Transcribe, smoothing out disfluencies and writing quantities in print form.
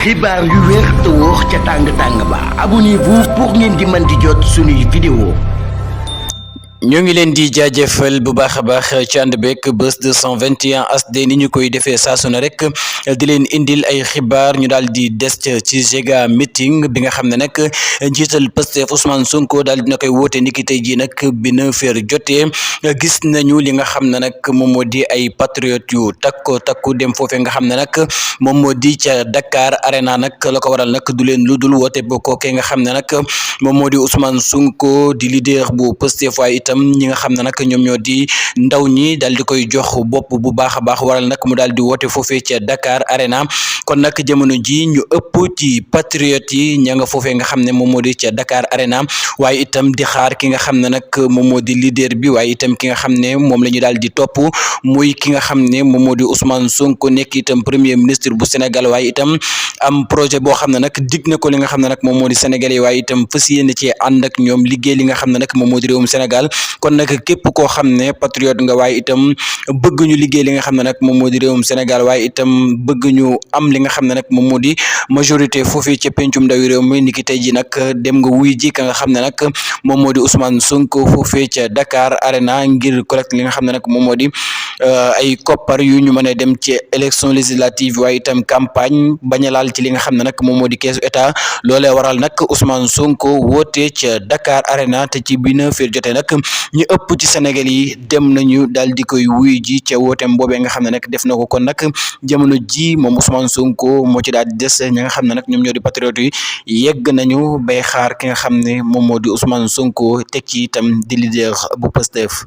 xibaar yu wér te wóor ca tàng ba abonnez-vous pour ngeen di mën di jot suñuy vidéo. ñoo ngi leen di jaajëfal bu baax a baax ci ànd beeg Buzz 221 HD ni ñu koy defee saa su ne rek di leen indil ay xibaar ñu daal di des ci Jega meeting bi nga xam ne nag njiital Pastef Ousmane Sonko daal dina koy woote niki tey jii nag bi 9h jotee gis nañu li nga xam ne nag moom moo di ay patriotes yu takku dem foofee nga xam ne nag moom moo di ca Dakar Arena nag la ko waral nag du leen lu dul woote ba kookee nga xam ne nag moom moo di Ousmane Sonko di leader bu Pastef waaye itam ñi nga xam ne nag ñoom ñoo di ndaw ñi daal di koy jox bopp bu baax a baax waral nag mu daal di woote foofee ca Dakar Arena kon nag jamono ji ñu ëpp ci patriotes yi ña nga foofee nga xam ne moom moo di ca Dakar Arena waaye itam di xaar ki nga xam ne nag moom moo di leader bi waaye itam ki nga xam ne moom la ñu daal di topp muy ki nga xam ne moom moo di Ousmane Sonko nekk itam premier ministre bu Sénégal waaye itam am projet boo xam ne nag dig na ko li nga xam ne nag moom moo di Sénégal yi waaye itam fas yéene ci ànd ak ñoom liggéey li nga xam ne nag moom moo di réewum Sénégal kon nag képp koo xam ne patriote nga waaye itam bëgg ñu liggéey li nga xam ne nag moom moo di réewum Sénégal waaye itam bëgg ñu am li nga xam ne nag moom moo di majorité foofii ca pencum ndawi réew mi niki tey ji nag dem nga wuy ji ka nga xam ne nag moom moo di Ousmane Sonko foofee ca Dakar Arena ngir collecte li nga xam ne nag moom moo di ay koppar yu ñu mën a dem ci élection législative waaye itam campagne bañ a laal ci li nga xam ne nag moom moo di keesu état loolee waral nag Ousmane Sonko woote ca Dakar Arena te ci bi 9h jotee nag ñu ëpp ci Sénégal yi dem nañu daal di koy wuy ji ca wooteem boobee nga xam ne nag def na ko kon nag jamono ji moom Ousmane Sonko moo ci daal di des ñi nga xam ne nag ñoom ñoo di patriote yi yegg nañu bay xaar ki nga xam ne moom moo di Ousmane Sonko teg ci itam di leader bu Pastef